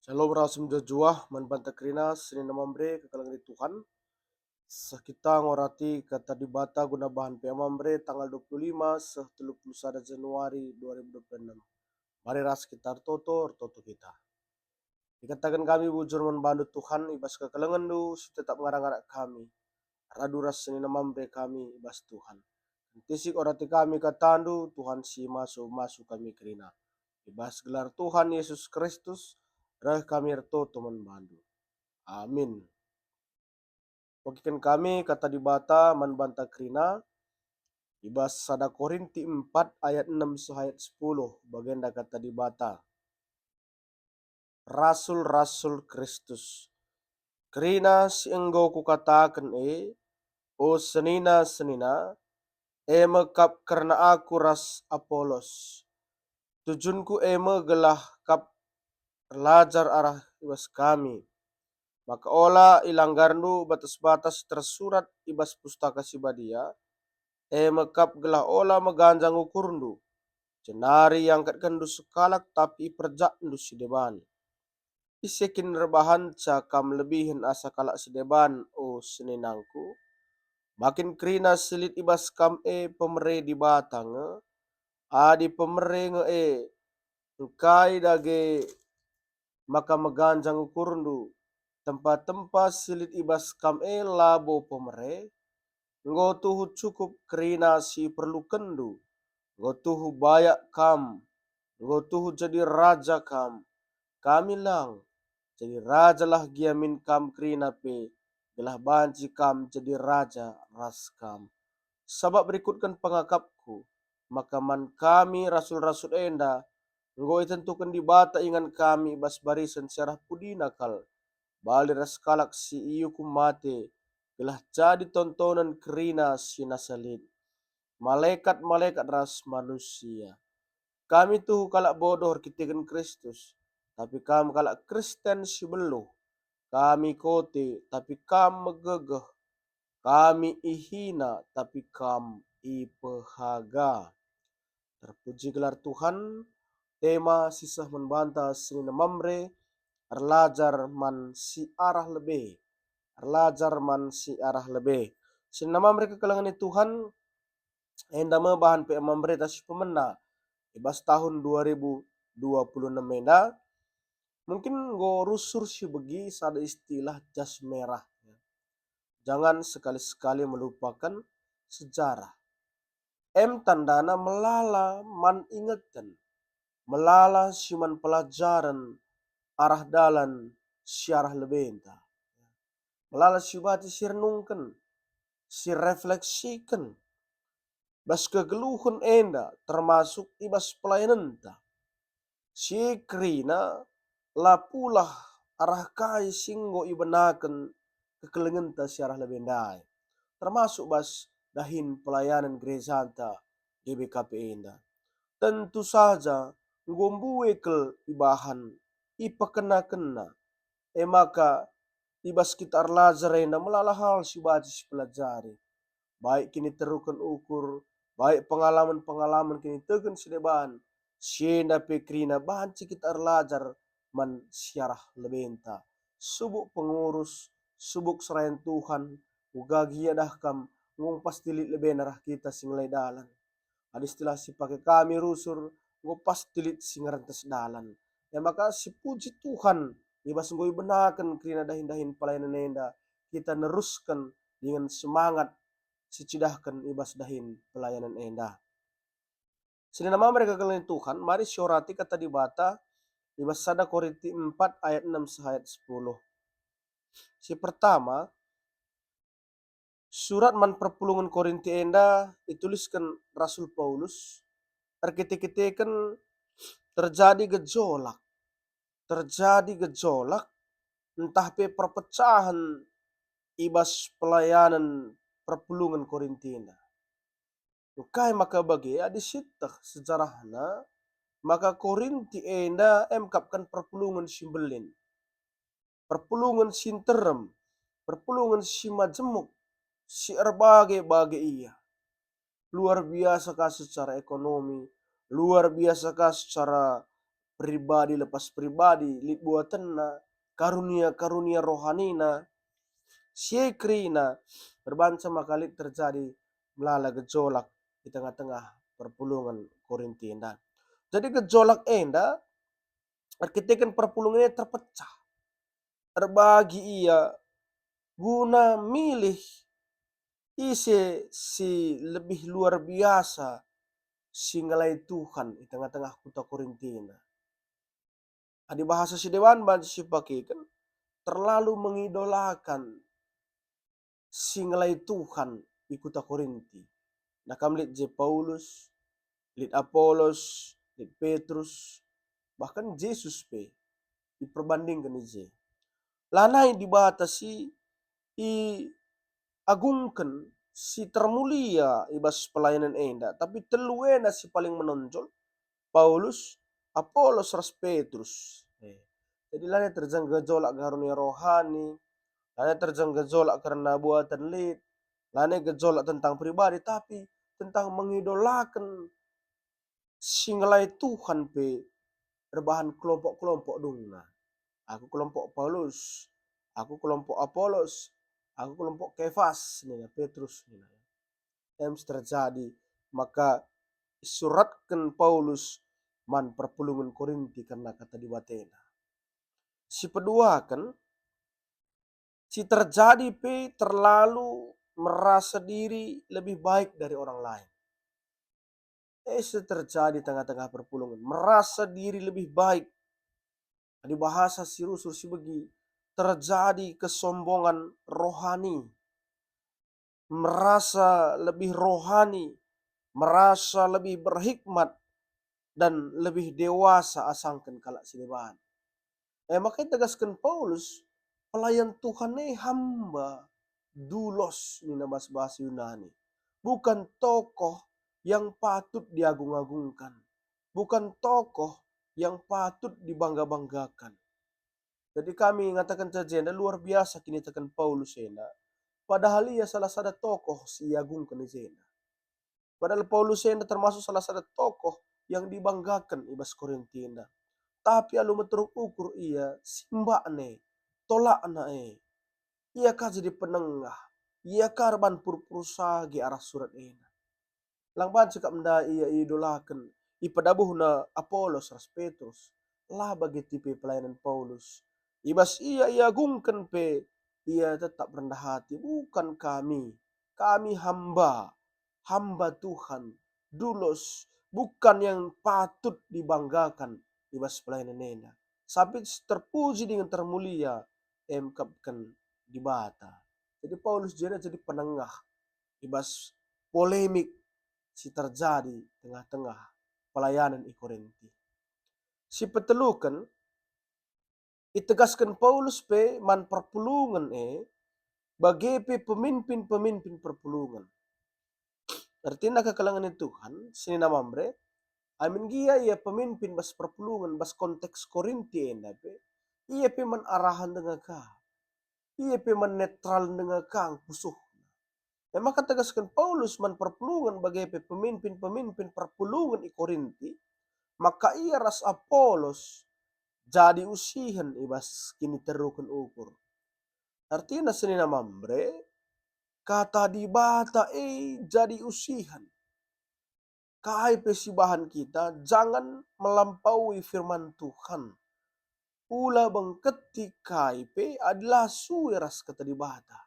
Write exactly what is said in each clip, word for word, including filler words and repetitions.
Shalom ras mejuah-juah man banta kerina senina Mamre kekelengen Tuhan. Seh kita ngorati Kata Dibata guna bahan P A Mamre tanggal dua puluh lima seh telu puluh sada Januari dua ribu dua puluh enam. Mari ras kita ertoto, ertoto kita. Ikataken kami bujur man bandu Tuhan, i bas kekelengenNdu si tetap ngarak-ngarak kami. Radu ras senina Mamre kami i bas Tuhan. Kentisik orati kami KataNdu, Tuhan, si masu-masu kami kerina. I bas gelar Tuhan Yesus Kristus, reh kami ertoto man bandu. Amin. Pekeken kami Kata Dibata man banta kerina, i bas sada Korinti empat ayat enem seh ayat sepuluh, bagenda Kata Dibata. Rasul-rasul Kristus. Kerina si enggo kukataken e, o senina-senina, e me kap kerna aku ras Apolos. Tujunku e me gelah kap erlajar arah i bas kami, maka ola ilanggarndu batas-batas tersurat i bas Pustaka Si Badia, e me kap gelah ola meganjang ukurndu, jenari iangkatkenndu sekalak tapi iperjakndu si deban. Ise kin erbahanca kam lebihen asa kalak si deban, o seninangku? Ma kin kerina si lit i bas kam e pemere Dibata nge? Adi pemere nge e, engkai dage maka meganjang ukurndu? Tempa-tempa si lit i bas kam e labo pemere? Enggo tuhu cukup kerina si iperlukenndu. Enggo tuhu bayak kam. Enggo tuhu jadi raja kam. Kami lang. Jadi rajalah gia min kam kerina pe, gelah banci kam jadi raja ras kam. Sabap rikutken pengakapku, maka man kami rasul-rasul enda, enggo itentuken Dibata ingan kami i bas barisen si arah pudina kal, bali ras kalak si iukum mate, gelah jadi tontonen kerina si nasa lit, malekat-malekat ras manusia. Kami tuhu kalak bodoh erkiteken Kristus, tapi kam kalak Kristen si beluh. Kami kote, tapi kam megegeh. Kami ihina, tapi kam ipehaga. Terpuji gelar Tuhan. Tema si seh man banta senina Mamre, erlajar man si arah lebe. Erlajar man si arah lebe. Senina Mamre kekelengen Tuhan, enda me bahan P A Mamre ta si pemena i bas tahun dua ribu dua puluh enam enda. Mungkin enggo rusur si begi sada istilah jas merah. Jangan sekali-sekali melupakan sejarah. Em tandana melala man ingeten, melala si man pelajaren arah dalan si arah lebenta. Melala si bati si renungken, si refleksiken bas kegeluhen enda, termasuk i bas pelayanenta. Si kerina la pulah arah kai si enggo ibenaken kekelengenta si arah lebe ndai, termasuk bas dahin pelayanen gerejanta G B K P enda. Tentu saja enggo mbue kal ibahan, ipekenakenna. E maka, i bas kita erlajar enda melala hal si banci sipelajari, baik kiniteruken ukur, baik pengalaman-pengalaman kiniteken si deban, si enda pe kerina banci kita erlajar man si arah lebenta. Subuk pengurus, subuk serayan Tuhan, uga gia dah kam, enggo pasti lit lebena arah kita si ngelai dalan. Adi istilah si pake kami rusur, enggo pasti lit si ngerentes dalan. E maka sipuji Tuhan, i bas enggo ibenaken kerina dahin-dahin pelayanen enda, kita nerusken dingen semangat si cidahken i bas dahin pelayanen enda. Senina Mamre kekelengen Tuhan, mari siorati Kata Dibata i bas sada Korinti empat ayat enem seh ayat sepuluh. Si pertama, surat man perpulungen Korinti enda itulisken Rasul Paulus erkite-kiteken terjadi gejolak, terjadi gejolak ntah pe perpecahen i bas pelayanen perpulungen Korinti enda. Engkai maka bage? Adi sieteh sejarahna, maka Korinti enda emkapken perpulungen si mbelin, perpulungen si nterem, perpulungen si majemuk, si erbage-bage ia. Luar biasa ka secara ekonomi, luar biasa ka secara pribadi lepas pribadi, lit buatenna, karunia-karunia rohanina, si e kerina, erbahanca maka lit terjadi melala gejolak i tengah-tengah perpulungen Korinti enda. Jadi gejolak enda erkiteken perpulungen e terpecah. Erbagi ia guna milih ise si lebih luar biasa si ngelai Tuhan i tengah-tengah kuta Korinti enda. Adi bahasa si deban banci sipakeken, terlalu mengidolakan si ngelai Tuhan i kuta Korinti. Nah, kam lit je Paulus, lit Apolos, lit Petrus, bahkan Jesus pe iperbandingken i je. Lanai Dibata si iagungken, si termulia i bas pelayanan enda, tapi telu enda si paling menonjol, Paulus, Apolos, ras Petrus. Eh, jadi lanai terjeng gejolak karunia rohani, lanai terjeng gejolak kerna buaten lit, lanai gejolak tentang pribadi, tapi tentang mengidolaken si ngelai Tuhan pe erbahan kelompok-kelompok dungna. Aku kelompok Paulus, aku kelompok Apolos, aku kelompok Kefas, nina Petrus, nina. Em si terjadi, maka isuratken Paulus man perpulungen Korinti kerna kata Dibata enda. Si peduaken, si terjadi pe terlalu merasa diri lebih baik dari orang lain. Eh, si terjadi tengah-tengah perpulungen, merasa diri lebih baik. Adi bahasa si rusur si begi, terjadi kesombongan rohani, merasa lebih rohani, merasa lebih berhikmat, dan lebih dewasa asangken kalak si deban. E maka itegasken Paulus, pelayan Tuhan e hamba, doulos nina bas bahasa Yunani. Bukan tokoh yang patut diagung-agungkan, bukan tokoh yang patut dibangga-banggakan. Jadi kami ngatakenca jenda luar biasa kiniteken Paulus enda, padahal ia salah sada tokoh si iagungken i jenda. Padahal Paulus enda termasuk salah sada tokoh yang dibanggaken i bas Korinti enda. Tapi alu meteruk ukur ia, simbakna e, tolakna e. Ia ka jadi penengah, ia ka erban purpur sage arah surat enda. Lang banci kap ndai ia iidolaken, ipedabuhna Apolos ras Petrus, la bage tipe pelayanan Paulus. I bas ia iagungken pe, ia tetap rendah hati, bukan kami. Kami hamba, hamba Tuhan, doulos, bukan yang patut dibanggakan i bas pelayanan enda. Tapi terpuji dingen termulia, emkepken Dibata. Jadi Paulus jenda jadi penengah i bas polemik si terjadi tengah-tengah pelayanan i Korinti. Si peteluken, itegasken Paulus pe man perpulungen e, bage pe pemimpin-pemimpin perpulungen. Ertina kekelengen Tuhan, senina Mamre, amin gia ia pemimpin bas perpulungen bas konteks Korinti enda pe, ia pe man arahen denga ka. Ia pe man netral denga ka ngkusuhna. E maka tegasken Paulus man perpulungen bage pe pemimpin-pemimpin perpulungen i Korinti, maka ia ras Apolos jadi usihen i bas kiniteruken ukur. Ertina senina Mamre, kata Dibata e jadi usihen. Kai pe sibahan kita, jangan melampaui firman Tuhan. Ula bengketi kai pe adi la sue ras kata Dibata.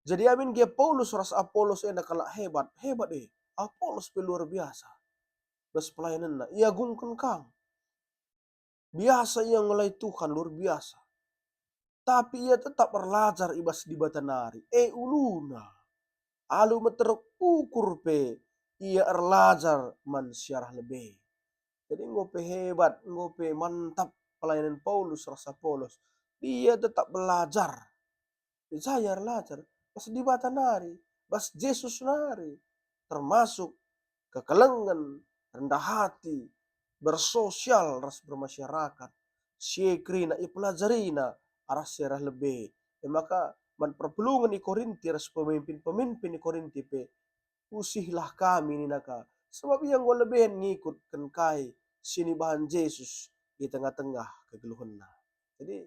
Jadi amin gia Paulus ras Apolos enda kalak hebat, hebat e. Apolos pe luar biasa. Bas pelayanenna, iagungken kang. Biasa ia ngelai Tuhan luar biasa. Tapi ia tetap erlajar i bas Dibata nari, e uluna. Alu meteruk ukur pe ia erlajar man si arah lebe. Jadi enggo pe hebat, enggo pe mantap pelayanan Paulus ras Apolos. Dia tetap belajar. Saya erlajar bas Dibata nari, bas Jesus nari, termasuk kekelengen, rendah hati, bersosial ras bermasyarakat. Si e kerina ipelajarina arah si arah lebe. E maka man perpulungen i Korinti ras pemimpin-pemimpin i Korinti pe, usihlah kami nina ka, sebab ia enggo leben ngikutken kai si nibahan Jesus i tengah-tengah kegeluhenna. Jadi,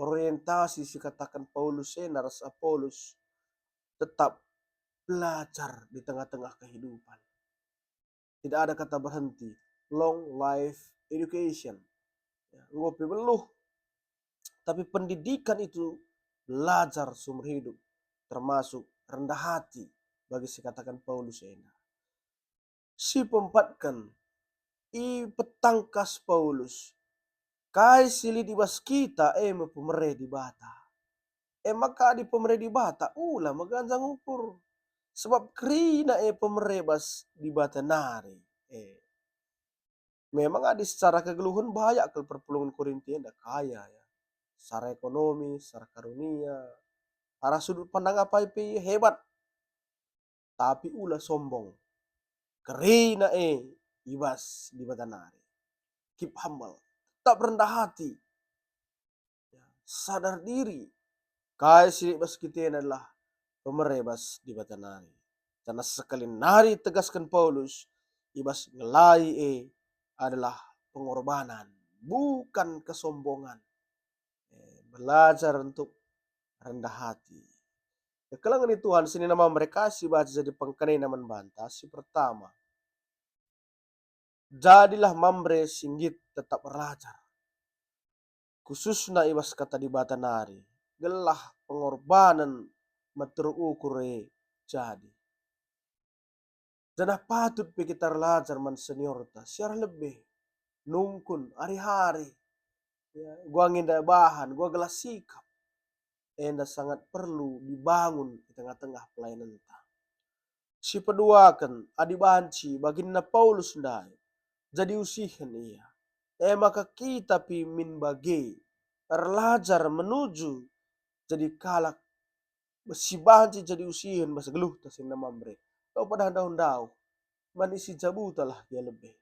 orientasi si kataken Paulus enda ras Apolus tetap belajar di tengah-tengah kehidupan. Tidak ada kata berhenti. Long life education. Ya, enggo pe beluh. Tapi pendidikan itu belajar seumur hidup, termasuk rendah hati bagi si kataken Paulus enda. Si peempatken, ipetangkas Paulus, kai si lit i bas kita e me pemere Dibata. E maka adi pemere Dibata, ula me ganjang ukur. Sebab kerina e pemere bas Dibata nari. E. Memang adi secara kegeluhen bayak kal perpulungen Korinti enda kaya, ya. Secara ekonomi, secara karunia, arah sudut pandang apai pe ia hebat. Tapi ula sombong. Kerina e i bas Dibata nari. Keep humble. Tetap rendah hati. Ya, sadar diri. Kai si lit bas kita enda adalah pemere bas Dibata nari. Janah sekali nari tegasken Paulus, i bas ngelai e adalah pengorbanan, bukan kesombongan. Eh, belajar untuk rendah hati. Kekelengen Tuhan, senina Mamre, kai si banci jadi pengkenana man banta? Si pertama, jadilah Mamre si nggit tetap erlajar, khususna i bas Kata Dibata nari, gelah pengorbanen meteruk ukur e jadi. Janah patut pe kita erlajar man seniorta, si arah lebe, nungkun, ari-ari. Ya, gua nginda bahan, gua gelah sikap. Enda sangat perlu dibangun i tengah-tengah pelayanenta. Si peduaken, adi banci bagina Paulus ndai, jadi usihen ia. E maka kita pe min bage erlajar menuju jadi kalak si banci jadi usihen bas geluhta senina Mamre. Lau padah ndauh-ndauh, man isi jabutalah gia lebe.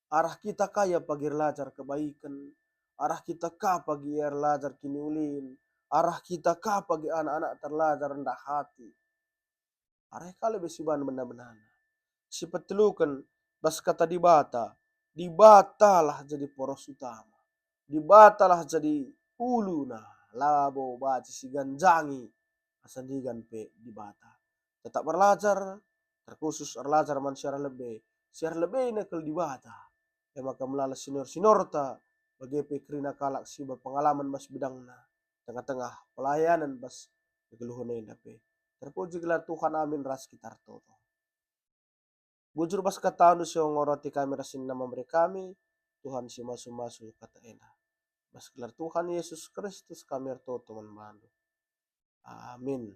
Arah kita ka ia pagi erlajar kebaiken, arah kita ka pagi ia erlajar kiniulin, arah kita ka pagi anak-anakta erlajar rendah hati. Arah ka lebe si ban bena-benana. Si peteluken, bas Kata Dibata, Dibatalah jadi poros utama. Dibatalah jadi uluna, labo banci siganjangi asa ndigan pe Dibata. Tetap erlajar, terkhusus erlajar man si arah lebe, si arah lebena kal Dibata. E maka melala senior-seniorta, bage pe kerina kalak si berpengalaman bas bidangna, tengah-tengah pelayanen bas kegeluhen enda pe. Terpuji gelar Tuhan, amin, ras kita ertoto. Bujur bas katandu si enggo erati kami ras senina Mamre kami, Tuhan si masu-masu kata enda. Bas gelar Tuhan Yesus Kristus kami ertoto man bandu. Amin.